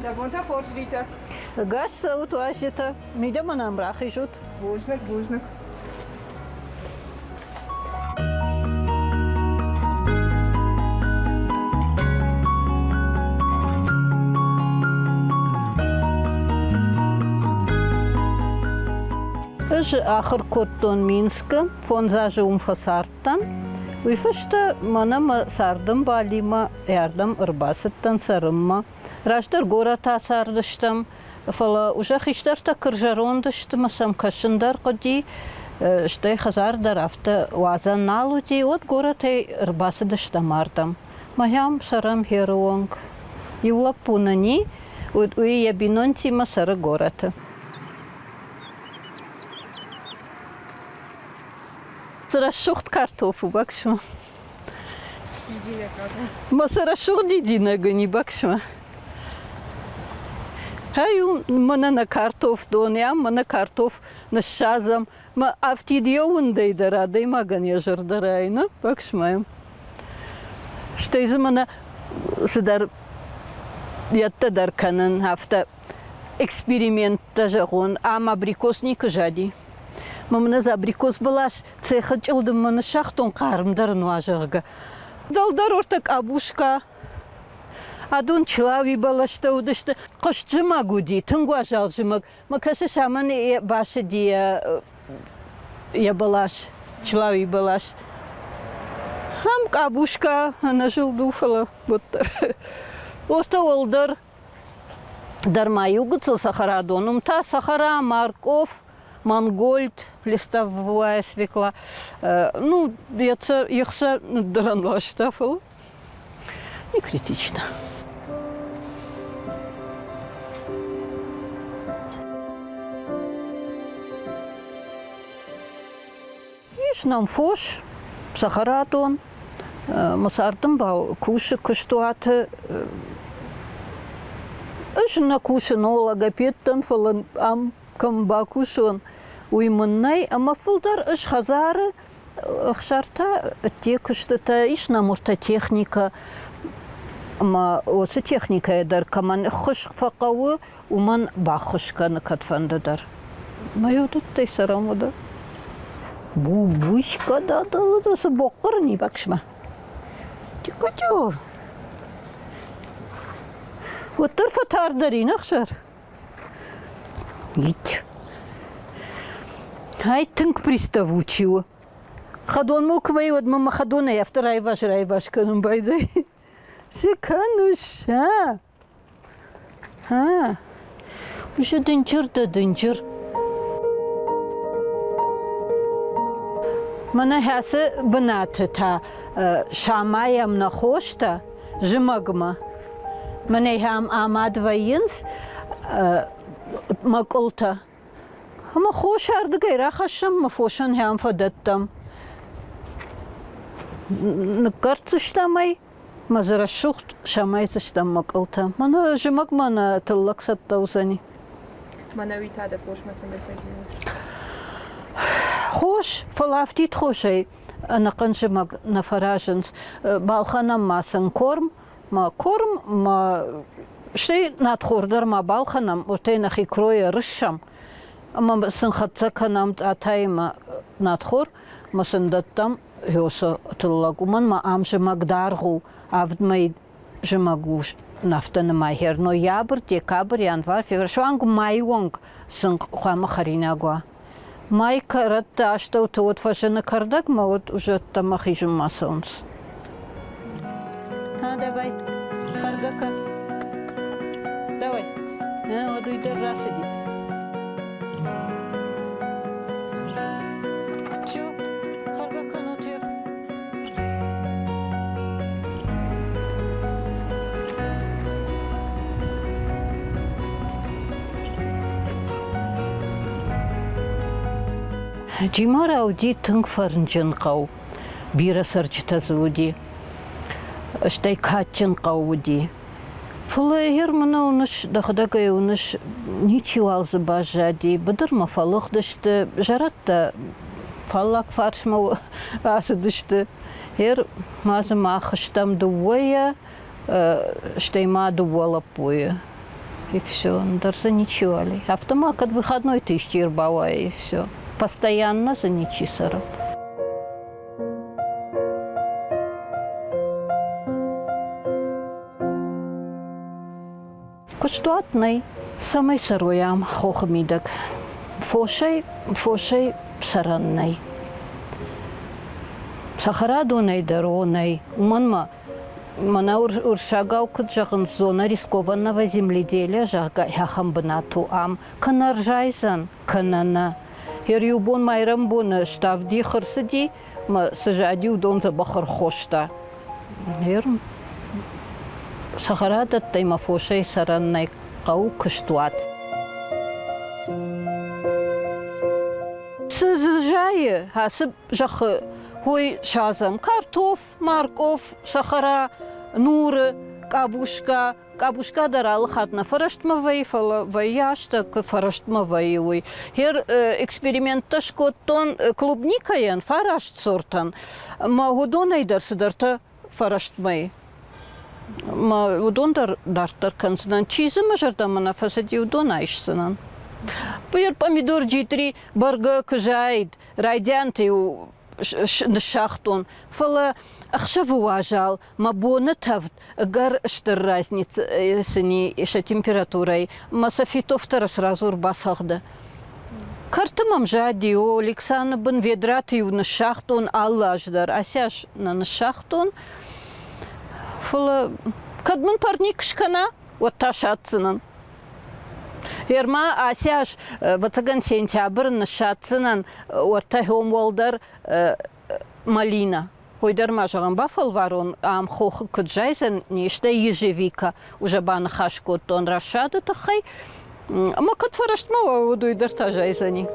Дӕ бонтӕ хорз, Ритӕ. Гас цӕут, уазджытӕ. Мидӕмӕ нӕм рахизут. Бузныг, бузныг. Ӕз ахуыр кодтон Минскы, фондз азы уым фӕцардтӕн. Уый фӕстӕ мӕнӕ мӕ цардӕмбалимӕ ардӕм ӕрбацыдтӕн цӕрынмӕ. Раздӕр горӕты ацардыстӕм, фӕлӕ уже хистӕртӕ куы рзӕронд сты мӕ сӕм кӕсын дӕр хъуыди, стӕй хӕдзар дӕр афтӕ уадзӕн нал уыди, уӕд горӕтӕй ӕрбацыдыстӕм ардӕм. Махӕм цӕрӕм херы онг. Иу лӕппу нын и, уый йӕ бинонтимӕ цӕры горӕты. Цы рӕсугъд картоф у, баксма. Ма цы рӕсугъд дидинӕг ын и, баксма. Ай у мӕнӕ нӕ картоф дон, мӕнӕ картоф ныссадзӕм. Мӕ афтид йӕ уындӕй дӕр адӕймагӕн йӕ зӕрдӕ райы, нӕ? Баксма йӕм. Стӕй дзы мӕнӕ цыдӕр йӕдтӕ дӕр кӕнын, афтӕ эксперименттӕ зӕгъон, ам абрикос никуы зади. Мӕ мын ӕз абрикос бӕлас цехы чъылдыммӕ ныссагътон хъармдӕр ын уа, зӕгъгӕ. Дӕлдӕр ортӕ къабуска, адон чылауи бӕлӕстӕ уыдысты. Хъызт зымӕг уыди, тынг уазал зымӕг. Мӕ кӕсыс, амӕн басыди йӕ бӕлас, чылауи бӕлас. Ам къабуска ӕнӕзылд у, фӕлӕ уӕддӕр. Ортӕ уӕлдӕр дӕр ма иу гыццыл цӕхӕрадон, уым та цӕхӕра, мӕркъоф, мангольд, листовая свекла. Ну, ехсӕ ныддӕрӕн ласта, фӕлӕ не критично. Ис нӕм фос, цӕхӕрадон, мӕ цардӕмбал кусы куыстуаты. Ӕз нӕ кусын логопед дӕн, фӕлӕ ам кӕм бакусон, уый мын нӕй ӕмӕ фылдӕр ӕз хӕдзары ӕхсӕртӕ, ӕдде куыстытӕ, ис нӕм уыртӕ техникӕ ӕмӕ уыцы техникӕйӕ дӕр кӕмӕн ӕххуыс фӕхъӕуы, уымӕн баххуыс кӕны кӕдфӕнды дӕр. Мӕ уыдӕттӕй цӕрӕм уӕдӕ. Бубуська да да цы бохъхъырни баксмӕ. Тикъутю. Уӕддӕр фӕтардӕр и нӕхсӕр. Ить. Ай тынг приставучий у. Хӕдон мыл куы вӕййы, уӕд мӕ мӕ хӕдонӕй афтӕ райваз-райваз кӕнын байдайы. Цы кӕныс, а? А, уже дынджыр дӕ дынджыр. Мӕнӕ хӕцы бынаты та самайӕм нӕ хостӕ зымӕгмӕ. Мӕнӕ ахӕм амад вӕййынц мӕкъуылтӕ. Ӕмӕ хос ардыгӕй рахӕссӕм мӕ фосӕн ахӕм фӕдӕттӕм. Ныккӕрддзыстӕм ӕй Мӕ дзы рӕсугъд самайдзыстӕм мӕкъуылтӕ. Мӕнӕ зымӕгмӕ нӕ тыллӕг цӕттӕ уыдзӕни. Мӕнӕ уый та дӕ фосмӕ цӕмӕй фӕзилыс? Хос, фӕлӕ афтид хосӕй ӕнӕхъӕн зымӕг нӕ фӕразынц. Балхӕнӕм ма сын корм, ма корм, ма стӕй надхор дӕр ма балхӕнӕм, уыртӕй нӕхи кройӕ рыссӕм ӕмӕ сын хӕццӕ кӕнӕм цъатаимӕ надхор, ма сын дӕттӕм Хёсы тыллӕг, уымӕн ма ам зымӕг даргъ у, авд мӕй зымӕг у афтӕ нымайгӕ. Ноябрь, декабрь, январь, февраль, суанг майы онг сын хъуамӕ хӕринаг уа. Май кӕрӕтты астӕуты уӕд фӕзыны кӕрдӕгмӕ, уӕд уже ӕддӕмӕ хизынмӕ цӕуынц. А, давай, хӕргӕ кӕн. Давай. А, уӕд уый дӕр рацыди. Все, хӕргӕ кӕнут ер. Джимара уыди тынг фӕрнджын хъӕу. Бирӕ цӕрджытӕ дзы уыди. Стӕй кадджын хъӕу уыди. Фӕлӕ егер мӕнӕ уыныс, дӕхӕдӕг ӕй уыныс, ничиуал дзы баззади, быдырмӕ фӕлыгъдысты, зӕрӕдтӕ фаллаг фарсмӕ ацыдысты. Ер ма дзы мах стӕм дыууӕйӕ, стӕй ма дыууӕ лӕппуйы. И все, ӕндӕр дзы ничиуал и. Афтӕ ма кӕд выходнойты исчи ӕрбауайы, и все. Постоянно дзы ничи цӕры. Куыстуат нӕй, цӕмӕй цӕрой ам хохы мидӕг. Фосӕй, фосӕй цӕрӕн нӕй. Цӕхӕрадонӕй дӕр о нӕй, уымӕн ма мӕнӕ уырыссагау куыд зӕгъынц, зона рискованного земледелия, зӕгъгӕ, ахӕм бынат у ам. Кӕнӕ ӕрзайдзӕн, кӕнӕ нӕ. Йер иу бон майрӕмбоны ставд их ӕрцыди, мӕ цы зади, уыдон дзӕбӕх ӕрхоста. Йер цӕхӕрадӕттӕй мӕ фосӕй цӕрӕн нӕй хъӕуы куыстуат. Цы дзы зайы ацы зӕххы уый садзӕм картоф, мӕркъоф, цӕхӕра, нуры, къабуска. Къабуска дӕр алы хатт нӕ фӕрӕстмӕ вӕййы, фӕлӕ вӕййы азтӕ, куы фӕрӕстмӕ вӕййы, уый. Хер эксперименттӕ скодтон клубникӕйӕн, фараст сортӕн, ӕмӕ уыдонӕй дӕр цыдӕртӕ фӕрӕстмӕ и. Мӕ уыдон дӕр дарддӕр кӕндзынӕн. Чи дзы мӕ зӕрдӕмӕ нӕ фӕцыди, уыдон айсдзынӕн. Пьер помидор джитъри бӕргӕ куы заид, райдианты-иу ныссагътон, фӕлӕ ӕхсӕвы уазал мӕ боны тӕвд ӕгӕр стыр разница сын и сӕ температурӕйы мӕ сӕ фитофтӕры сразу ӕрбацӕгъды. Кӕрты мӕм зади, о, Лексаны бын ведраты-иу ныссагътон алы аз дӕр. Ацы аз нӕ ныссагътон, фӕлӕ кӕд мын парник скӕна, уӕд та садздзынӕн. Ерма ацы аз, ӕвӕццӕгӕн, сентябры ныссадздзынӕн уӕртӕ хом уӕлдӕр малина. Уый дӕр ма зӕгъӕм, бафӕлварон, ам хохы куыд зайдзӕн, не стӕй ежевика уже баныхас кодтон рассады тыххӕй. Ӕмӕ куыд фӕрӕстмӕ уа, уӕд уый дӕр та зайдзӕни.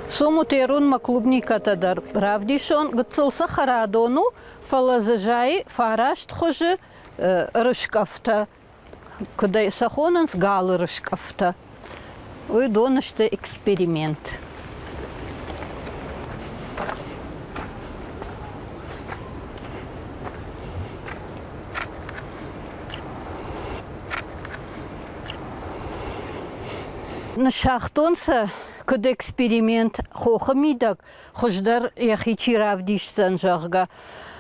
Сомут ерунмӕ клубникӕтӕ дӕр равдисон. Гыццыл цӕхӕрадон у, фӕлӕ дзы зайы фараст хуызы рыскъӕфтӕ, куыд ӕй сӕ хонынц, галы рыскъӕфтӕ. Уыдон сты эксперимент. Ныссагътон сӕ куыд эксперимент хохы мидӕг, хуыздӕр йӕхи чи равдисдзӕн, зӕгъгӕ.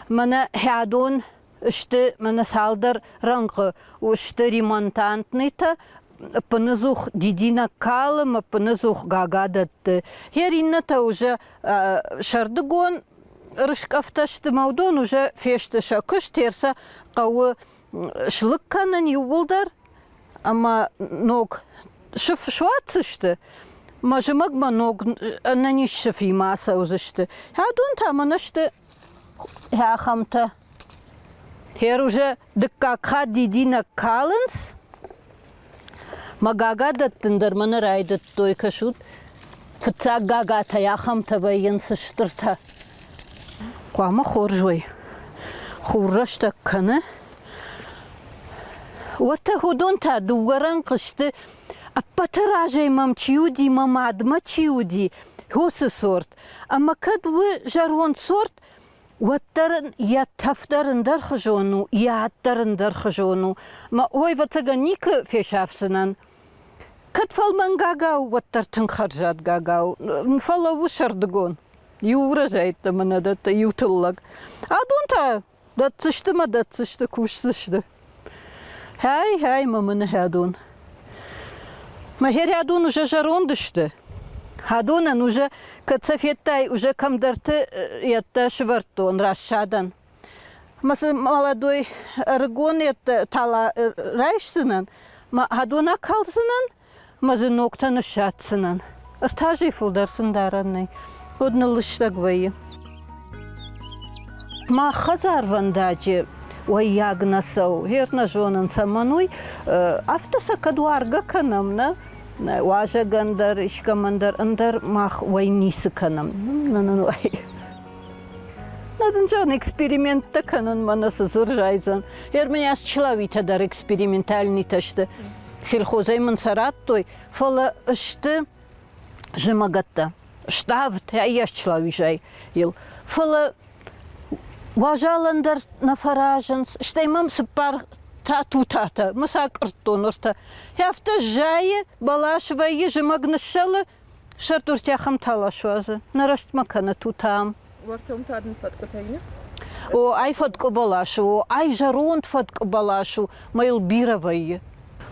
Мӕнӕ хӕдон сты мӕнӕ цалдӕр рӕнхъы сты ремонтантныйтӕ, ӕппыныдзух дидинӕг калы ӕмӕ ӕппыныдзух гага дӕтты. Гъер иннӕтӕ уже сӕрдыгон рыскъӕфтӕ сты мӕ уыдон уже фесты сӕ куыст, гъер сӕ хъӕуы слыг кӕнын иууылдӕр ӕмӕ ног сыф суадздзысты, мӕ зымӕгмӕ ног ӕнӕниз сыфимӕ ацӕудзысты. Адон та мӕнӕ сты ахӕмтӕ. Гъер уже дыккаг хатт дидинӕг калынц, мӕ гага дӕттын дӕр мӕ нӕ райдыдтой, кӕсут, фыццаг гагатӕй ахӕмтӕ вӕййынц стыртӕ. Хъуамӕ хорз уой. Хур рӕстӕг кӕны. Уӕртӕ уыдон та дыууӕ рӕнхъы сты. Ӕппӕты разӕй мӕм чи уыди, мӕ мадмӕ чи уыди, уыцы сорт. Ӕмӕ кӕд у зӕронд сорт, уӕддӕр ын йӕ тӕф дӕр ӕндӕрхуызон у, йӕ ад дӕр ӕндӕрхуызон у. Мӕ ой, ӕвӕццӕгӕн, никуы фесафдзынӕн. Кӕд фӕлмӕн гага у, уӕддӕр тынг хӕрзад гага у. Фӕлӕуу сӕрдыгон. Иу рӕзӕйттӕ мӕ нӕ дӕтты, иу тыллӕг. Адон та дӕтдзысты мӕ дӕтдзысты, кусдзысты. Хӕй, хӕй, мӕ мыны хӕдон. Мӕ хӕрӕдон уже зӕронд сты. Хӕдонӕн уже, кӕд сӕ федтай, уже кӕмдӕрты йедтӕ сывӕрдтон рассадӕн. Мӕ цы молодой ӕрыгон йедтӕ тала райсдзынӕн, мӕ хӕдон акалдзынӕн, мӕ дзы ногтӕ ныссадздзынӕн. Ӕртӕ фылдӕр сын дарӕн нӕй, уӕд ныллыстӕг вӕййы. Мах хӕдзарвӕндаджы уӕййаг нӕ цӕуы, гъер нӕ зонын, цӕмӕн уый. Афтӕ сӕ кӕд уаргӕ кӕнӕм, нӕ? Уазӕгӕн дӕр, искӕмӕн дӕр, ӕндӕр мах уӕй ницы кӕнӕм. Нӕ нын уӕй. Нӕ дын зӕгъын, эксперименттӕ кӕнын мӕнӕ цы дзы рзайдзӕн. Гъер мын ас чылауитӕ дӕр экспериментальныйтӕ сты. Сельхозӕй мын сӕ радтой, фӕлӕ сты. Зымӕгӕттӕ, ставд ӕййас члауизӕй йыл. Фӕлӕ уазалӕн дӕр нӕ фӕразынц, стӕй мӕм цыппар татутатӕ, мӕ сӕ къуырдтон ӕртӕ. Афтӕ зайы, бӕлас вӕййы, зымӕг ныссӕлы, сӕрдуртӕ ахӕм тала суадзы, нӕ рӕстмӕ кӕны тутам. Уӕртӕ уым та дын фӕткъуытӕ и? О, ай фӕткъуы бӕлас у, ай зӕронд фӕткъуы бӕлас у, мӕ йыл бирӕ вӕййы.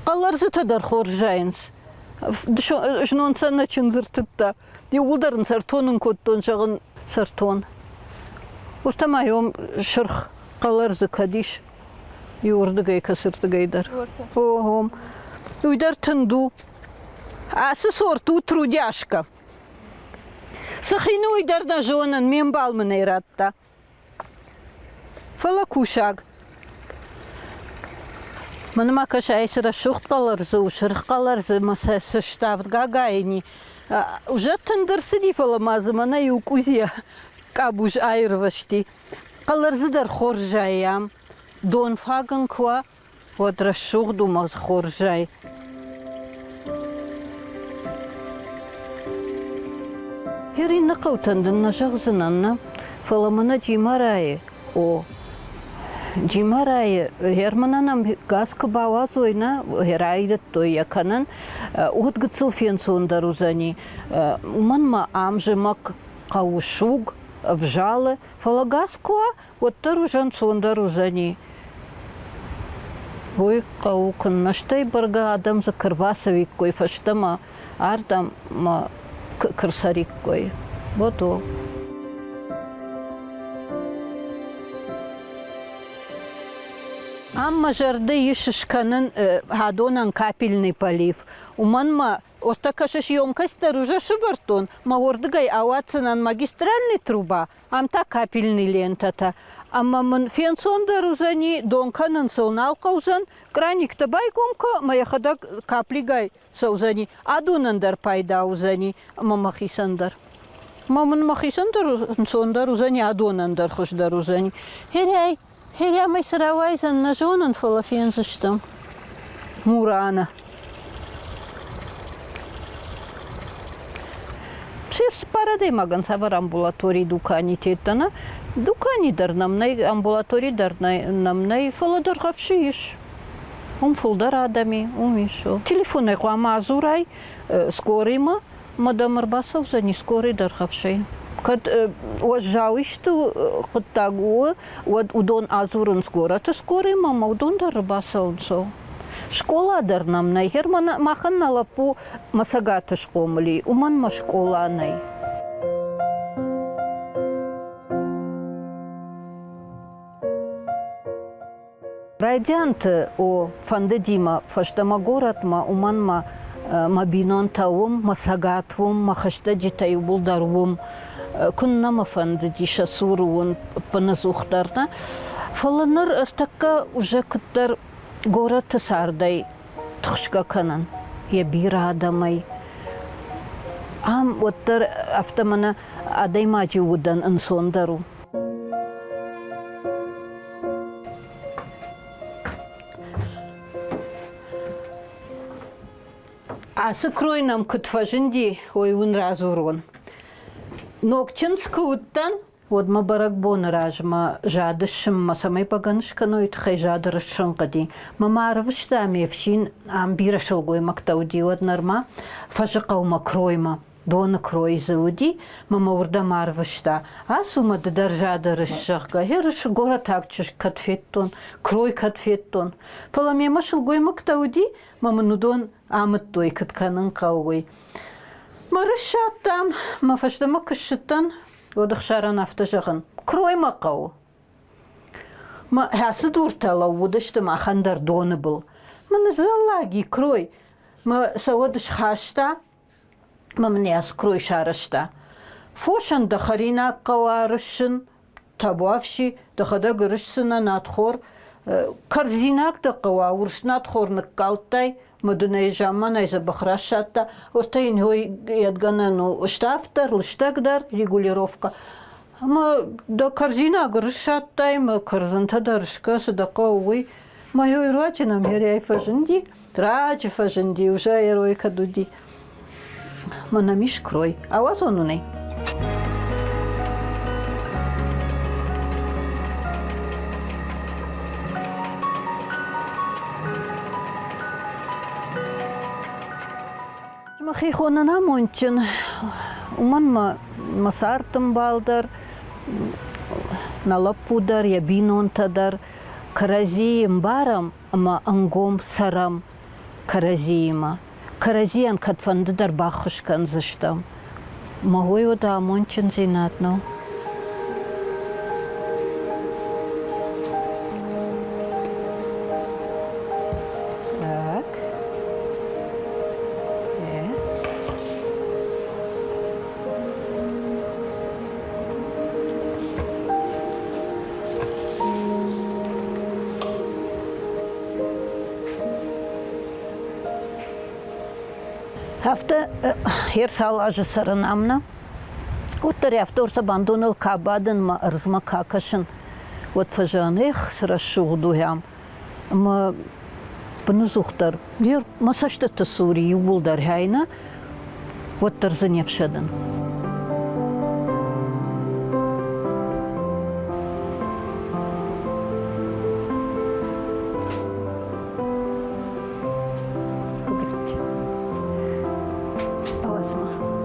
Хъӕлӕрдзытӕ дӕр хорз зайынц. Знон сӕ нӕ чындз ӕртыдта. Иууылдӕр ын сӕртонын кодтон, зӕгъын, сӕртон. Уыртӕ ма йом сырх хъӕлӕрдзы кӕд ис, иуырдыгӕй кӕцырдыгӕй дӕр. О, ом. Уый дӕр тынд у. Ацы сорт у трудяшка. Цы хин уый дӕр нӕ зонын, ме мбал мын ӕй радта. Фӕлӕ кусаг. Мӕнмӕ кӕсай, цы рӕсугъд хъӕлӕрдзы у, сырх хъӕлӕрдзы мӕ сӕ цы ставд гагайыни. Уже тынгдӕр цыди, фӕлӕ ма дзы мӕнӕ иу къудзийӕ къабуз аирвӕзти. Хъӕлӕрдзы дӕр хорз зайы ам. Дон фаг ын куы уа, уӕд рӕсугъд у мӕ хорзӕй. Гьер иннӕ хъӕутӕн дын нӕ зӕгъдзынӕн, нӕ, фӕлӕ мӕнӕ Джимарайы, о, Джимарайы, гьер мӕнӕн ам газ куы бауадзой, нӕ, гьер айдыдтой йӕ кӕнын, уӕд гыццыл фенцондӕр уыдзӕни. Уымӕн ма ам зымӕг хъӕуы суг, ӕвзалы, фӕлӕ газ куы уа, уӕддӕр уызӕн цондӕр уыдзӕни. Уый хъӕуы куыннӕ, стӕй бӕргӕ адӕм дзы куы рбацӕуиккой фӕстӕмӕ, ардӕм ма куы рцӕриккой. Вот о. Ам мӕ зӕрды ис скӕнын хӕдонӕн капельный полив. Уымӕн ма Ортӕ кӕсыс емкость дӕр уже сывӕрдтон, мӕ уордыгӕй ауадздзынӕн магистральный труба, ам та капельный лентӕтӕ. Ӕмӕ мын фенцондӕр уыдзӕни, дон кӕнын сыл нал хъӕудзӕн, къраниктӕ байгом кӕ, ӕмӕ йӕхӕдӕг каплигай цӕудзӕни. Адонӕн дӕр пайда уыдзӕни ӕмӕ мӕхицӕн дӕр. Ӕмӕ мын мӕхицӕн дӕр ӕнцондӕр уыдзӕни, адонӕн дӕр хуыздӕр уыдзӕни. Херӕй, херӕмӕй цы рауайдзӕн, нӕ зонын, фӕлӕ фендзыстӕм. Мурана. Се цыппар адӕймагӕн цавӕр амбулатори дукани тедта, нӕ? Дукани дӕр нӕм нӕй, амбулатори дӕр нӕм нӕй, фӕлӕ Дӕргъӕвсы ис. Уым фылдӕр адӕм и, уым ис. Телефонӕй хъуамӕ адзурай скорыймӕ, ӕмӕ дӕм ӕрбацӕудзӕни скорый Дӕргъӕвсӕй. Кӕд уӕззау исты хъуыддаг у, уӕд уыдон адзурынц горӕты скорыймӕ ӕмӕ уыдон дӕр ӕрбацӕуынц. Скъола дӕр нӕм нӕй. Герман махӕн нӕ лӕппу мӕ цӕгаты схъомыл и, уымӕн мӕ скъола нӕй. Райдианты, о, фӕндыди мӕ фӕстӕмӕ горӕтмӕ, уымӕн мӕ мӕ бинонтӕ уым, мӕ цӕгат уым, мӕ хӕстӕджытӕ иууылдӕр уым. Куыннӕ мӕ фӕндыди сӕ цуры уын ӕппынӕдзухдӕр, нӕ? Фӕлӕ ныр ӕртӕккӕ уже куыддӕр горӕты цардӕй тыхсгӕ кӕнын йӕ бирӕ адӕмӕй. Ам уӕддӕр афтӕ мӕнӕ адӕймаджы удӕн ӕнцондӕр у. Ацы крой нӕм куыд фӕзынди, уый уын радзурон. Ног чындз куы уыдтӕн, уӕд мӕ бӕрӕгбоны размӕ зады ссынмӕ, цӕмӕй бӕгӕны скӕной, тыххӕй зады рыссын хъуыди. Мӕ ма ӕрвыста ме фсин, ам бирӕ сылгоймӕгтӕ уыди, уӕд нырма Фӕзыхъӕумӕ кроймӕ. Доны крой дзы уыди, мӕ мӕ уырдӕм арвыста. Ацу мӕ ды дӕр зады рыс, зӕгъгӕ. Ерыс горӕтаг чызг кӕд федтон, крой кӕд федтон. Фӕлӕ мемӕ сылгоймӕгтӕ уыди, мӕ мын уыдон амыдтой, куыд кӕнын хъӕуы, уый. Мӕ рыссадтам, мӕ фӕстӕмӕ куы ссыдтӕн, уӕд Ӕхсарӕн афтӕ зӕгъын, крой мӕ хъӕуы. Мӕ хӕцы дуртӕ лӕууыдысты махӕн дӕр доны был. Мӕ ныззӕллаги крой, мӕ сӕ уӕд схаста мӕ мын йӕ крой сарӕзта. Фосӕн дӕ хӕринаг хъӕуа рыссын, табуафси, дӕхӕдӕг рысдзынӕ надхор. Кӕрдзинаг дӕ хъӕуа, урс надхор ныккалдтай, мӕ дын ӕй замманай дзӕбӕх рассадта. Уӕртӕ йын уый йедгӕнӕн у ставддӕр, лыстӕгдӕр регулировкӕ. Ӕмӕ дӕ кӕрдзинаг рыссадтай, мӕ кӕрдзынтӕ дӕр скӕ, цы дӕ хъӕуы, уый. Мӕ руаджы нӕм ерӕй фӕзынди, раджы фӕзынди, уже ерой кӕд уыди. Мӕнӕ ис крой. Ауадзон уын ӕй? Мӕхи хонын амондджын, уымӕн мӕ мӕ цардӕмбал дӕр, нӕ лӕппу дӕр, йӕ бинонтӕ дӕр кӕрӕдзийы ӕмбарӕм ӕмӕ ӕнгом цӕрӕм кӕрӕдзиимӕ. Кӕрӕдзийӕн кӕдфӕнды дӕр баххуыс кӕндзыстӕм. Мӕ уый уӕд амондджындзинад нӕу? Так. Афтӕ ӕрцал азы цӕрын ам нӕ, уӕддӕр афтӕ ӕртӕ бандоныл ка бадын мӕ ӕрдзмӕ ка кӕсын, уӕд фӕзӕгъын, эх, цы рӕсугъд у ам. Ӕмӕ быныдзухдӕр мӕ цӕстыты цур иууылдӕр хӕйнӕ, уӕддӕр дзы не фсӕдын. Ауадз-ма.